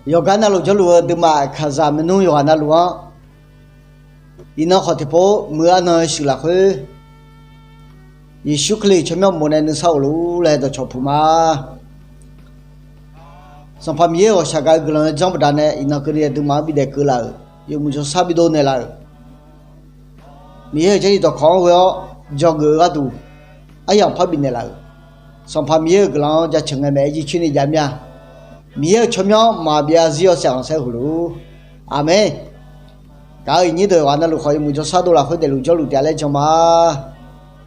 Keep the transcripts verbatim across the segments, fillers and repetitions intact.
Yawqgar navluf jawrluf-eu duimaf kaqzaq maernmr yawqghaq navluf-anr, iqnan khawf tiqpov muiq-eu arnan shuif lafkhoer, Yeqsur Kali tsawrmyanr mof nae nuisar of luf-ur laer dawqcawq puq ma. Sanqpaq Miqyaer-euq ghawqshaq gaq-eu guiqlanq-anr janr baqdanae iqnan keuvni duimaf-anr bidaef keuv laf-euq, yawmuiq jawrshar bidov naeqlaf-euq, Miqyaer-euq Jarlif dawqkawq-anr ghoe-awr dzawgeuf-eu gharduq aryamq par bifnaeq laf-euq, Sanqpaq Miqyaer-euq guiqlanq-anr jaceuq ngae maeq-aer jircoer ni jav mir-a. Miqyaer-euq tsawrmyanr maqbyav zir yawshaef khanqsaer huq luf-ur. Aqmeq. Gaq-euq iqnyir deuq yawqghaq navluf khawf yawmuiq jawrshar dov lafkhoer daefluf jawrluf taef-a laer jan ma.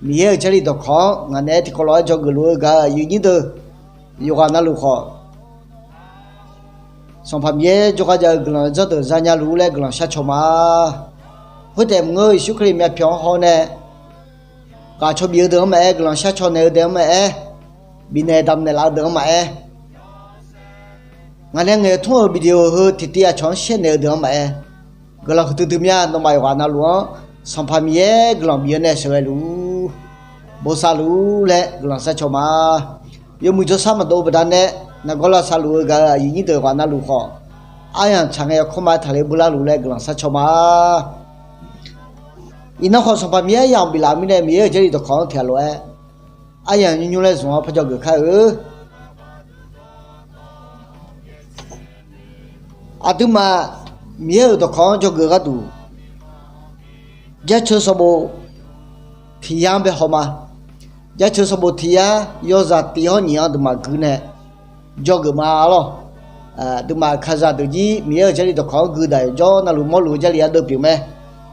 Miqyaer-euq Jarlif dawqkawq-anr ngaq naeq-aer tiqkawv lof-aer dzawgeuf luf-eu gaq-euq aqyuif nyir deuq yawqghaq navluf khawf, Sanqpaq Miqyaer jawrgar jav-eu guiqlanq zanr deuq zanya luf-ur laer guiqlanq shar caw ma. Khoertaef maqngeur, Yeqsur Kali myavpyawq-anr hawr nae ghaq caw bif-eu deuq-anr maqaer, guiqlanq shar caw naeq-eu deuq-anr maqaer, bifnaeq damqnaeq laf-eu deuq-anr maqaer, ngaq nae ngaeq-eu tmr-euq video heu tiqtiv aqcawq-anr shaer naeq-eu deuq-anr maqaer, guiqlanq huiqdui dui mir-a. Nawmaf yawqghaq navluf-anr Sanqpaq Miqyaer guiqlanq bif-eu nae sheuqghae luf-ur, bosav luf-ur laer guiqlanq shar caw ma. Yawmuiq jawrshar maqdov-eu baqdanae nargawr lavsav luf-eu gaq-euq aqyuif nyir deuq yawqghaq navluf khawf, aryamq tsaq ngae yawkawr ma-aer taqler bular luf laer guiqlanq shar caw ma. Iqnan khawf Sanqpaq Miqyaer aryamq biflaf mirnae Miqyaer-euq Jarlif dawqkawq-anr tiqghaq lof-aer aryamq nymr nymr laer zmq-awr par dzawgeuf kar-eu. Aqduimaf Miqyaer-euq dawqkawq-anr dzawgeuf gharduq, Jaceuq sanqbof tiq yar-anr bae haw ma. Jaceuq sanqbof tiq yar yawzaq tiv hawr nyiq-anr duimaf gui nae dzawgeuf ma lawr. Duimaf kaqzaq deuq jir Miqyaer-euq Jarlif dawqkawq-anr gui daq-euq jawr navluf mawrluf-eu Jarlif ardeuv pyeuf mae.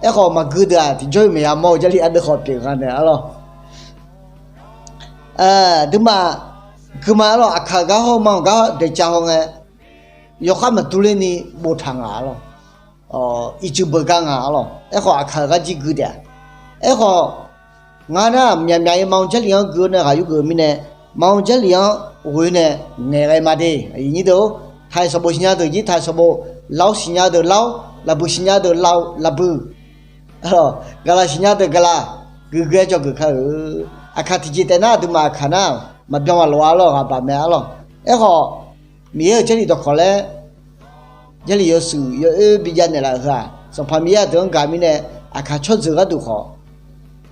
Aerkhawf maqgui deuq-aq tiqjawr-iq maqya mawr-eu Jarlif ardeuv khawf pyeuf nga naeq-a lawr. Duimaf gui ma lawr. Aqkaq gar hawr ma-euq gar daeqcav haw ngae, yawkhav maqdur lerni boftaq nga-a lawr. Iqcuiv beugar nga-a lawr. Aerkhawf aqkaq-euq gar jir gui taef-a. Aerkhawf ngar nar myaqmyaq-ir ma-eu Jarlif-anr gui-awr nae ghaq yurgeuf mirnae, ma-eu Jarlif-anr ghoe nae ngaeqghae ma de. Aqyuif nyir deuq-or, taq-iq sanqbof siqnya deuq jir taq-iq sanqbof, lar-awr siqnya deuq lar-awr, laqbuiq siqnya deuq lar-awr laqbuiq. Gaqlaq siqnya deuq gaqlaq, guiqgui-aer dzawgeuf kar-eu. Aqkaq tiqjeq taef nar aqduimaf aqkaq nar maqbyan maqlof-a lawr, ghaq baq mae-a lawr. Aerkhawf Miqyaer-euq Jarlif dawqkawq laer Jarlif yawshuif yawoer bijav naeqlaf-euq heu-aq, Sanqpaq Miqyaer aqdui-anr gaq mirnae, aqkaq tsawrjeuq gharduq khawf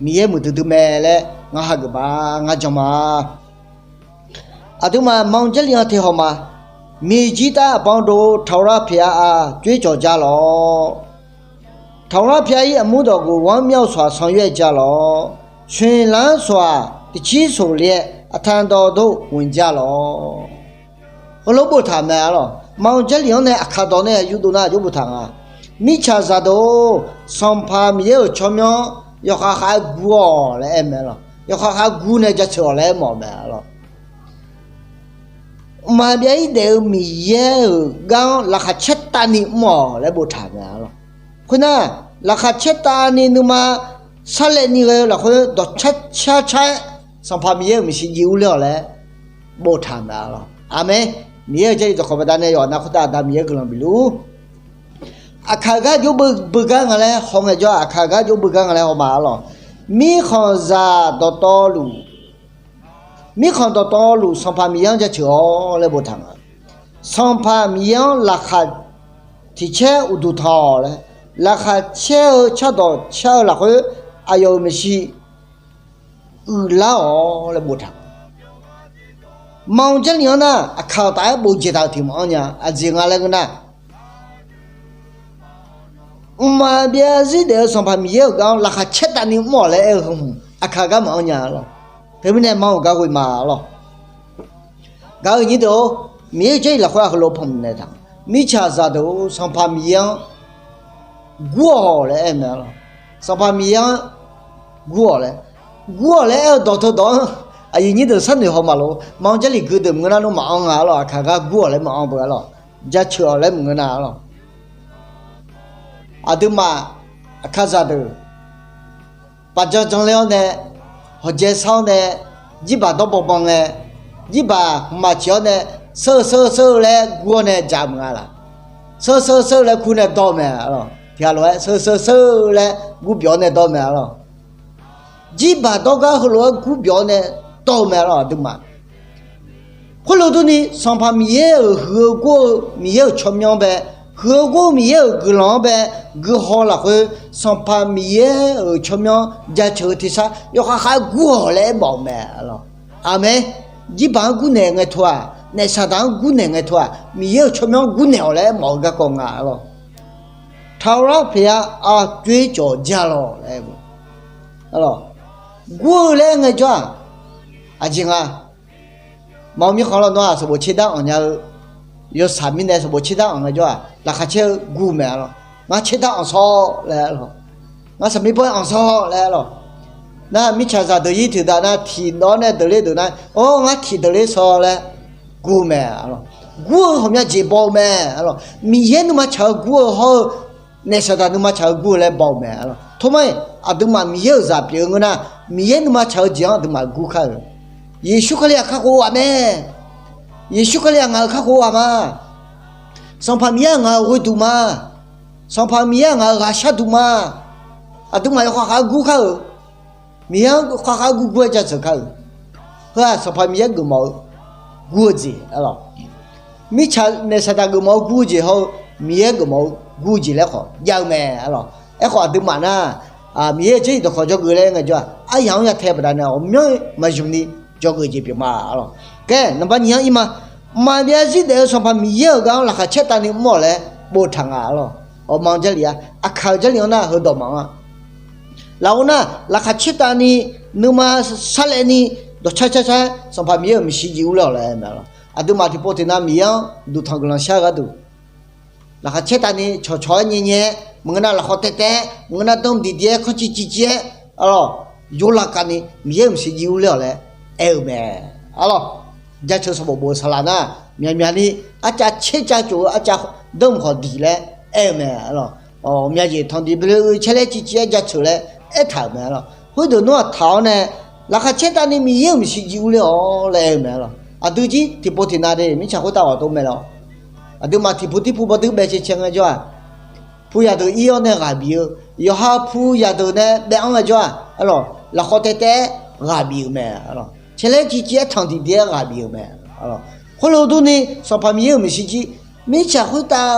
Miqyaer muiqdui dui mae laer ngar hageuf ma, ngar jan ma. Aqduimaf ma-eu Jarlif-anr teq haw ma. Miqjir tav aqbanq dov taqghaq lar pyaeq-a, aqjox-ir cawq ja lawq. Taqghaq lar pyaeq-ir aqmur dawq ghof ghanr myav-eu sawq-aq sanr yoer-aer ja lawq. Soeqlanr sawq-aq tiqcir soqle-aer aqtaq dawq dov ghoeq ja lawq. Heulof boftaq mae-a lawq. Ma-eu Jarlif-anr nae aqkaq dawq nae yurdov nar aqjox boftaq nga. Mirtsaq zaqdeuq-or, Sanqpaq Miqyaer-euq tsawrmyanr yawkhav khav-aer gur-awq laer aer mae-a lawq. Yawkhav khav gur nae jaceuq-awq laer mawf mae-a lawq. Mqmaq byav-ir daef-eu Miqyaer-euq gar-anr laqkhaq caer tavni mr-awq laer boftaq mae-a lawq. Khoernar, laqkhaq caer tavni nuima sarlaevni ghae-eu lafkhoer dawqcar car car-aer Sanqpaq Miqyaer-euq maeqshi jiv urler-awq laer boftaq mae-a lawq. Aqmeq. Miqyaer-euq Jarlif dawqkawq baqdanae yawqha nav khoertav Aqda Miqyaer guiqlanq bifluf-ur. Aqkaq gar jov beugar nga laer haw ngaejawr, aqkaq gar jov beugar nga laer haw ma-a lawq. Mirkhanqzaq dawqtawvluf, mirkhanq dawqtawvluf Sanqpaq Miqyaer-anr jaceuq-awr laer boftaq nga. Sanqpaq Miqyaer-anr laqkhaq tiq caer uqduq tanq-awq laer, laqkhaq caer-eu cardawq car-eu lafkhoer aqyawf-euq maeqshi uiqlar-awq laer boftaq. Ma-eu Jarlif-anr nar aqkaq-euq taf-aer bofdzaeq taq-euq tiq maqanr nya. Aqjeq nga laer ngeur nar, mqmaq byav zir daef-eu Sanqpaq Miqyaer-euq gar-anr laqkhaq caer tavni mr-awq laer aer-eu heu hmq aqkaq gar maqanr nya-a lawq. Teumirnae ma-euq gar ghoe ma-a lawq. Gaq-euq nyir deuq-or, Miqyaer-euq Jarlif lafkhoer-aq heulof panmaeq naeq taq. Mirtsaq zaqdeuq-or, Sanqpaq Miqyaer-anr gur-awq laer aer mae-a lawq. Sanqpaq Miqyaer-anr gur-awq laer, gur-awq laer aer-eu dawq teudawq-anr aqyuif nyir deuq sharnoeq haw maqlof. Ma-eu Jarlif gui deuq maqngeur nar nmr maqanr nga-a lawq. Aqkaq gar gur-awq laer maqanr beu-a lawq. Jaceuq-awq laer maqngeur nar-a lawq. Aqduimaf aqkaqzaq deuq baqjan janle-awr nae, hawqjae sar-awr nae, jirbaq dawr bawbaw ngae, jirbaq hmqmaq ciq-awr nae, seur-eu seur-eu seur-eu laer gur-awr nae jaq-eu maqnga laq. Seur-eu seur-eu seur-eu laer kur nae dawr-eu mae-a lawq. Tiqghaq lof-aer seur-eu seur-eu seur-eu laer gur byawq-awr nae dawr-eu mae-a lawq. Jirbaq dawr gar heulof-aer gur byawq-awr nae dawr-eu mae-a lawq aqduimaf. Khoerlof durni, Sanqpaq Miqyaer-euq huiq-eu gor-eu Miqyaer-euq tsawrmyanr-anr bae, huiq-eu gor-eu Miqyaer-euq guiqlanq-anr bae, guihaw lafkhoer Sanqpaq Miqyaer-euq tsawrmyanr jaceuq-eu tersar yawkhav khav-aer gur-awq laer aermawf-eu mae, arlawq. Aqmeq. Jirbaq-anr gurnaeq ngae teu-aq, naef saqdaq-anr gurnaeq ngae teu-aq, Miqyaer-euq tsawrmyanr-anr gurnaeq-awq laer aermawf-eu garkawv nga, arlawq. Taqlar paeq-a, aqjoer cawq ja lawq laer, arlawq. Gur-eu laer ngaejawr-aq, aqjeq nga. Maqaer mirkhanq lawr nawr-aq, sanqbof tserdar anq nya-eu, yawshaq mirnae sanqbof tserdar anq ngaejawr-aq, laqkhaq caer-eu gur-eu mae, arlawq. Ngar tserdar anq sawr laer, arlawq. Ngar saqmir pawr-aer anq sawr laer, arlawq. Nar mirtsaq zaqdeuq-ir tiqdaq nar tiqdawr nae deuq ler deuq nar, or, ngar tiqdeuq ler sawr laer gur-eu mae, arlawq. Gur-eu ghawqmya jeq baw-eu mae, arlawq. Miqyaer nuima tsaq-eu gur-eu hawr-eu, naef saqdaq nuima tsaq-eu gur-eu laer baw-eu mae, arlawq. Tormar-iq, aqduimaf Miqyaer-euq zaq pyeuf-eu ngeur nar, Miqyaer nuima tsaq-eu jeq-anr aqduimaf gur kar-euq. Yeqsur Kali-aq kakhof-eu ghaq mae. Yeqsur Kali-aq ngaq-euq kakhof-eu ghaq ma. Sanqpaq Miqyaer-aq ngaq-euq ghoeduq ma. Sanqpaq Miqyaer-aq ngaq-euq ghaqshar duq ma. Aqduimaf yawkhav khav-aer gur kar-euq. Miqyaer-anr khav khav-aer gurgur-aer jaceuq kar-euq. Heu-aq Sanqpaq Miqyaer geufmawf-eu gur-eu jeq, arlawq. Mirtsaq naef saqdaq geufmawf-eu gur-eu jeq hawr-eu, Miqyaer geufmawf-eu gur-eu jeq laer khawf jav-eu mae, arlawq. Aerkhawf aqduimaf nar, Miqyaer-euq jarlif dawqkawq dzawgeuf laer ngaejawr-aq, aryaq-anr ya tae baqdanae ghawqmyanr-eu maqzmq ni dzawgeuf jeq pyeuf ma, arlawq. Khaer, naqbar nyiq-anr ir ma. Maqbyav zir daef-eu Sanqpaq Miqyaer-euq gar-anr laqkhaq caertavni mr-awq laer boftaq nga, arlawq. Awqma-eu jarlif-a, aqkaq-eu jarlif-anr nar heudawq maqanr-a. Lafov nar, laqkhaq caertavni nuima sarlaevni dawqcar car car-aer Sanqpaq Miqyaer-euq maeqshi jiv urler-awq laer aer-eu mae, arlawq. Aqduimaf tiqpov tiqnav Miqyaer-anr duqtanq guiqlanq shar-eu gharduq, laqkhaq caertavni cawqcawq-aer nyae nyae-aer, maqngeur nar lafkhawf taev taev-aer, maqngeur nar danr diq diq-aer kanr civ civ civ-aer, arlawq, yawlaq kavni Miqyaer-euq maeqshi jiv urler-awq laer aer-eu mae, arlawq. Jaceuq sanqbof bof-eu saqlaq nar, myaqmyaq ni arcav caer cav cof-eu arcav danr mq khawf diq laer aer-eu mae, arlawq. Ghawqmya jeq tanqdiq bele-eu caer laer civ civ-aer jaceuq laer aertaq-euq mae, arlawq. Khoerdeuq nawr-aq taq-awr nae, laqkhaq caertavni Miqyaer-euq maeqshi jiv urler-awq laer aer-eu mae, arlawq. Aqdui jir tiqpov tiqnav de mirtsaq khoertav ghawqdov mae lawr. Aqduimaf tiqpov tirpov bawduir bae cae cae ngaejawr-aq, pu yaqdeuq ir-awr nae ghaq bif-eu, yawqha pu yaqdeuq nae bae-anr ngaejawr-aq, arlawq, lafkhawf taev taev-aer ghaq bif-euq mae, arlawq. Caer laer civ civ-aer tanqdiq diq-aer ghaq bif-euq mae, arlawq. Khoerlof durni, Sanqpaq Miqyaer-euq maeqshi jiv, mirtsaq khoertav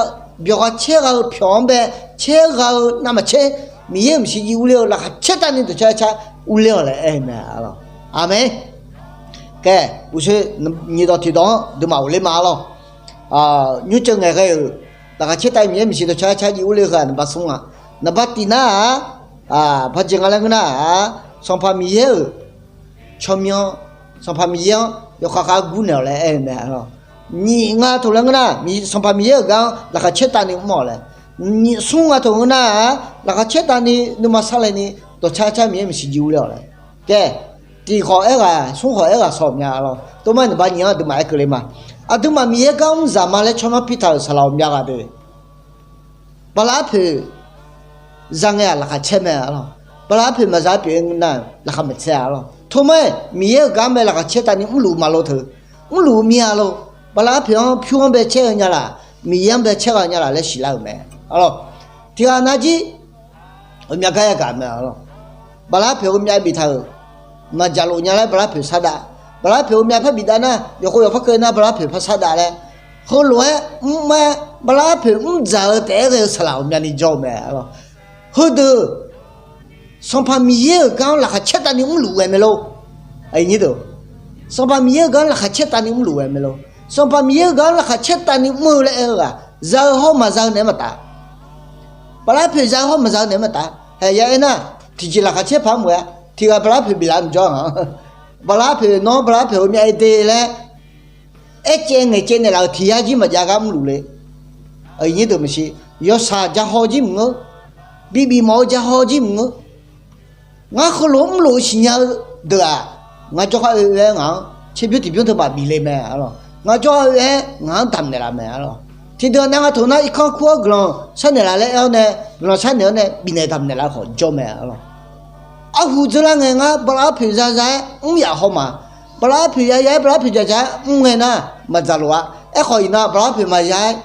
byawq gha caer gha-eu pyawq-anr bae caer gha-eu navmaqtser, Miqyaer-euq maeqshi jiv urler-eu laqkhaq caertavni dawqcar car urler-awq laer aer-eu mae, arlawq. Aqmeq. Khaer, uqshoe nyiq dawq tiq dawq-anr duimaf ghofler ma, arlawq. Nymrceuv ngaeqghae-euq laqkhaq caertavni Miqyaer maeqshi dawqcar car jiv urler-eu heu-aq naqba smr nga. Naqba tiq nar-aq, paqjeq nga laer ngeur nar-aq, Sanqpaq Miqyaer-euq tsawrmyanr, Sanqpaq Miqyaer-anr yawkhav khav-aer gurnaeq-awq laer aer-eu mae, arlawq. Nyiq nga taq laer ngeur nar, Sanqpaq Miqyaer-euq gar-anr laqkhaq caertavni mr-awq laer. Nyiq smr nga taq ngeur nar-aq, laqkhaq caertavni nuima sarlaevni dawqcar car Miqyaer maeqshi jiv urler-awq laer. Khaer, tiq khawf aerghaq, smr khawf aerghaq sawq mya, arlawq. Tormar naqba nyiq-anr aqduimaf aer keuvle ma. Aqduimaf Miqyaer gar mr zaq ma laer tsawrmyanr pirtaq-euq saqlaq ghawqmya ghaq deuq bala arpoeq za ngae-aq laqkhaq caer mae, arlawq. Bala arpoeq maqza-aer pyeuf-eu nar-aq laqkhaq maqcaer-a, arlawq. Tormar-aer Miqyaer-euq gar mae laqkhaq caertavni mrluf maqlov teu. Mrluf mir-a lor. Bala arpoeq-anr pyur-anr bae caer-eu nya laq, Miqyaer-anr bae caer gha nya laq laer siqlar-euq mae, arlawq. Tiqghaq nav jir ghawqmya gar yagaq mae, arlawq. Bala arpoeq ghawqmya biftaq-euq maqjaqlof nya laer bala arpoeq sardav. Bala arpoeq ghawqmya par bifdav nar, yawqkhov yawqpar keuv nar bala arpoeq par sardav laer, heulof-aer mr-aer bala arpoeq mr dzaq-eu taef-aer ghae-eu saqlaq ghawqmyani jawr-eu mae, arlawq. Heudeuq Sanqpaq Miqyaer-euq gar-anr laqkhaq caertavni mrluf ghae mae lor. Sanqpaq Miqyaer-euq gar-anr laqkhaq caertavni mrluf ghae mae lor. Sanqpaq Miqyaer-euq gar-anr laqkhaq caertavni mr-eu laer aer-eu ghaq, za-eu hawr maqza-eu naeq-aer maqtaf. Bala arpoeq za-eu hawr maqza-eu naeq-aer maqtaf. Haeq ya aer nar, tiqjeq laqkhaq caer paq-anr mq-aer, tiqghaq bala arpoeq biflaf mqjawr-a. Bala arpoeq nawr bala arpoeq ghawqmya aer de laer aercaev ngaeqcaev naeqlaf-euq tiq yar jir maqjav gar mrluf le. Aqyuif nyir deuq maqsiq, yawshaq ja haw jir maqngeur, bibif mawf-eu ja haw jir maqngeur. Ngar heulof-aer mrluf-eu siqnya-eu deuq-aq, ngar jawrgar oe oe-aer ngaq-anr tserbymr tiqbymr teumaf bif le mae, arlawq. Ngar jawrgar oe-aer ngaq-anr damq naeqlaf mae, arlawq. Tiqdeuq nav nga teuq nar irkanr kur-awr guiqlanq sharnaeq laf laer aer-awr nae, guiqlanq sharnaeq-awr nae bifnaeq damq naeqlaf-eu khawf jawr mae, arlawq. Arhu dzeurlar ngae ngar bala arpoeq za za-aer mr yaf haw ma. Bala arpoeq ya ya-aer bala arpoeq dzaq dzaq-aer mr ngae nar maqdzaq lof-a. Aerkhawf iqnan bala arpoeq maqya-aer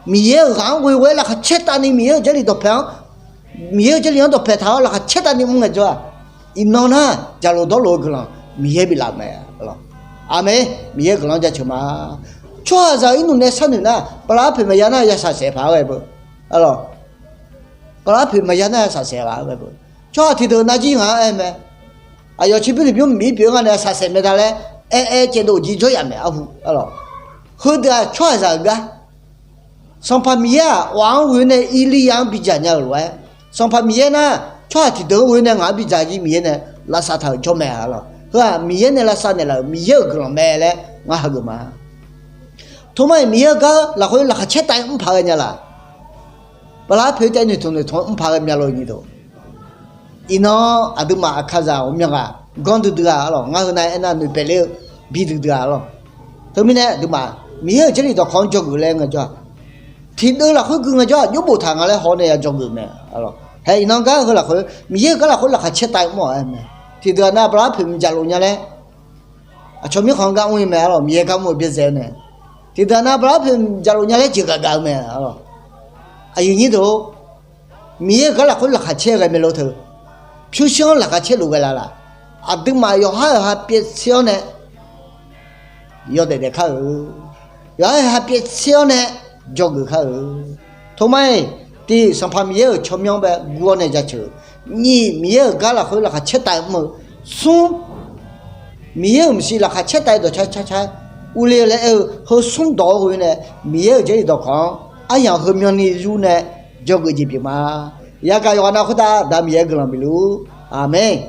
Miqyaer-euq ghaq-anr ghoe ghoe-aer laqkhaq caertavni Miqyaer-euq jarlif dawqpaeq-anr, Miqyaer-euq jarlif-anr dawqpaeq taq-awr laqkhaq caertavni mr ngae jawr-aq, iqnan nar jaqlof dawrlof-eu guiqlanq Miqyaer biflaf mae, arlawq. Aqmeq. Miqyaer guiqlanq jaceuq ma. Tsawrhaqzaq-euq irnmq nae sharnoeq nar, bala arpoeq maqya nar ya shaqsaef paq-aer ghae beu. Arlawq, bala arpoeq maqya nar ya shaqsaef paq-aer ghae beu. Tsawrhaq tiqdeuq navjir ngaq-anr aer mae. Aqyawf tserbymr lmqbymr miq-ir pyeuf-eu nga nae shaqsaef mae da laer aer-aer caevdov jeq jawryaf mae arhu. Arlawq, heudeuq-aq tsawrhaqzaq-euq gar. Sanqpaq Miqyaer-aq, awf-anr ghoe nae Erlirya-anr bidzaq nya-euq lof-aer, Sanqpaq Miqyaer nar, tsawrhaq tiqdeuq-anr ghoe nae ngaq-anr bidzaq jir Miqyaer nae lavsav taq-euq jawr mae. Arlawq, heu-aq Miqyaer nae lavsav naeqlaf-euq Miqyaer-euq guiqlanq mae laer ngar hageuf ma. Tomar-iq Miqyaer-euq gar lafkhoer laqkhaq caer tav-ir mr paq ghae nya laq. Bala arpoeq taef noeqtmq noeqtmq-anr mr paq ghae mya lo nyi deuq. Iqnan aqduimaf aqkaqzaq ghawqmyanr ghaq ganr duidui-aq arlawq, ngar heu nav aernar noeqpaef ler-eu bi duidui-aq arlawq. Teumirnae aqduimaf Miqyaer-euq Jarlif dawqkawq-anr dzawgeuf laer ngaejawr-aq, tiqdeuv lafkhoer gui ngaejawr-aq, jawrbof taq nga laer haw nae ya dzawgeuf mae. Hae iqnan gar heu lafkhoer Miqyaer-euq gar lafkhoer laqkhaq caer tav-ir mr-awq aer mae. Tiqdeuq-aq nar bala arpoeq mqjaq lof nya laer aqcawq mirkhanq-anr gar mr-ir mae arlawq, Miqyaer gar mr-eu byaerdzae-awr nae. Tiqdeuq-aq nar bala arpoeq mqjaq lof nya laer jeqgaf gaf-eu mae arlawq. Aqyuif nyir deuq-or, Miqyaer-euq gar lafkhoer laqkhaq caer ghae mae lo teu. Pyurshuir-anr laqkhaq caer luf ghae la laq. Aqduimaf yawqhar yawqha pyaev tser-awr nae yawdaef daef kar-euq. Yawqhar yawqha pyaev tser-awr nae dzawgeuf kar-euq. Tomar-iq, tiq, Sanqpaq Miqyaer-euq tsawrmyanr bae guv-awr nae jaceuq. Nyiq, Miqyaer-euq gar lafkhoer laqkhaq caer tav-ir mr-eu. Smr, Miqyaer-euq maqsiq laqkhaq caer tav-ir dawqcar car car-aer urler-eu laer aer-eu heu smr dawq-eu ghoe nae Miqyaer-euq Jarlif dawqkawq-anr aryamq heumyanni yur nae dzawgeuf jeq pyeuf ma. Yagaq yawqghaq nav khoertav Da Miqyaer guiqlanq bifluf-ur. Aqmeq.